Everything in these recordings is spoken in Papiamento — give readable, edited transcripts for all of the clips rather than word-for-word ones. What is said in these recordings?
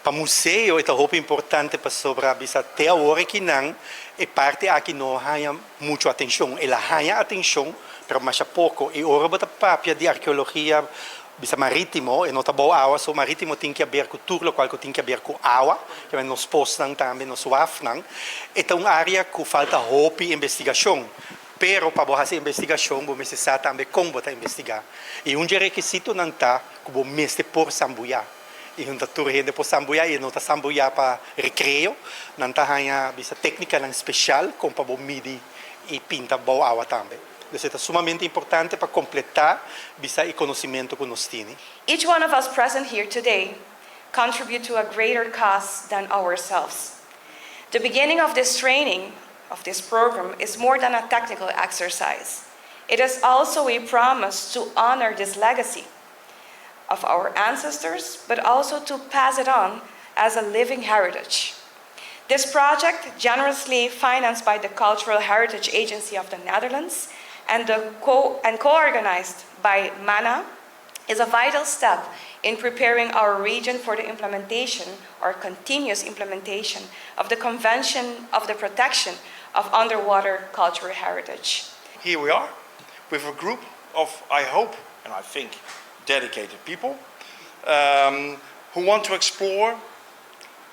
Pa museo e ta hopi importante pasobra bisa te awor akinan e parti aki no haña muchu atenshon. El a haña atenshon, pero masha poko. I ora bo ta papia di arkeologia bisa marítimo, e no ta bou awa so, marítimo tin ke aber ku tur lokual ku tin ke aber ku awa, kiamen nos posnan tambe, nos wafnan. E ta un área ku falta hopi investigashon. Pero pa bo hasi investigashon bo mester sa tambe kon bo ta investigá. I un dje rekisitonan ta ku bo mester por sambuyá. I hunta tur hende por sambuyá i e no ta sambuyá pa rekreo. Nan ta haña bisa téknikanan speshal kon pa bo midi i pinta bou awa tambe. Dus e ta sumamente importante pa kompletá bisa e konosimentu ku nos tini. Each one of us present here today contribute to a greater cause than ourselves. The beginning of this training, of this program, is more than a technical exercise. It is also a promise to honor this legacy of our ancestors, but also to pass it on as a living heritage. This project, generously financed by the Cultural Heritage Agency of the Netherlands and co-organized by MANA, is a vital step in preparing our region for the implementation or continuous implementation of the Convention of the Protection of Underwater Cultural Heritage. Here we are with a group of, I hope and I think, dedicated people who want to explore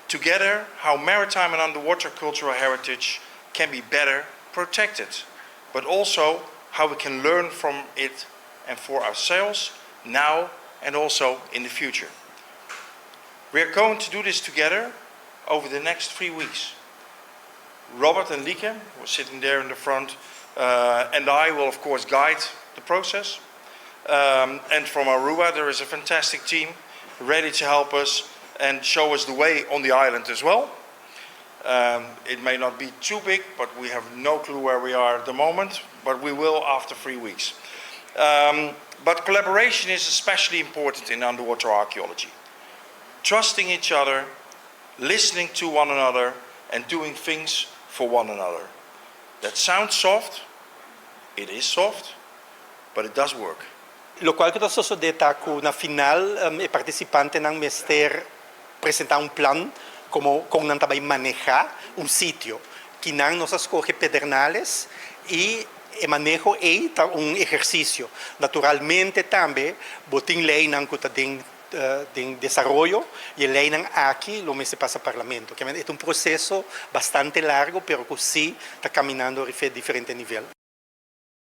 together how maritime and underwater cultural heritage can be better protected, but also how we can learn from it and for ourselves now and also in the future. We are going to do this together over the next 3 weeks. Robert and Lieke, who are sitting there in the front, and I will of course guide the process. And from Aruba there is a fantastic team ready to help us and show us the way on the island as well. It may not be too big, but we have no clue where we are at the moment, but we will after 3 weeks. But collaboration is especially important in underwater archaeology. Trusting each other, listening to one another, and doing things for one another. That sounds soft, it is soft, but it does work. Lokual ku ta sosodé ta ku na final e partisipantenan mester presentá un plan komo kon nan ta bai manehá un sitio. Kinan nos a skohe Pedernales i e maneho ei ta un ehersisio. Naturalmente tambe bo tin leinan ku ta den desaroyo i e leinan aki lo mester pasa parlamento. E ta un proseso bastante largu, pero ku sí ta kaminando riba diferente nivel.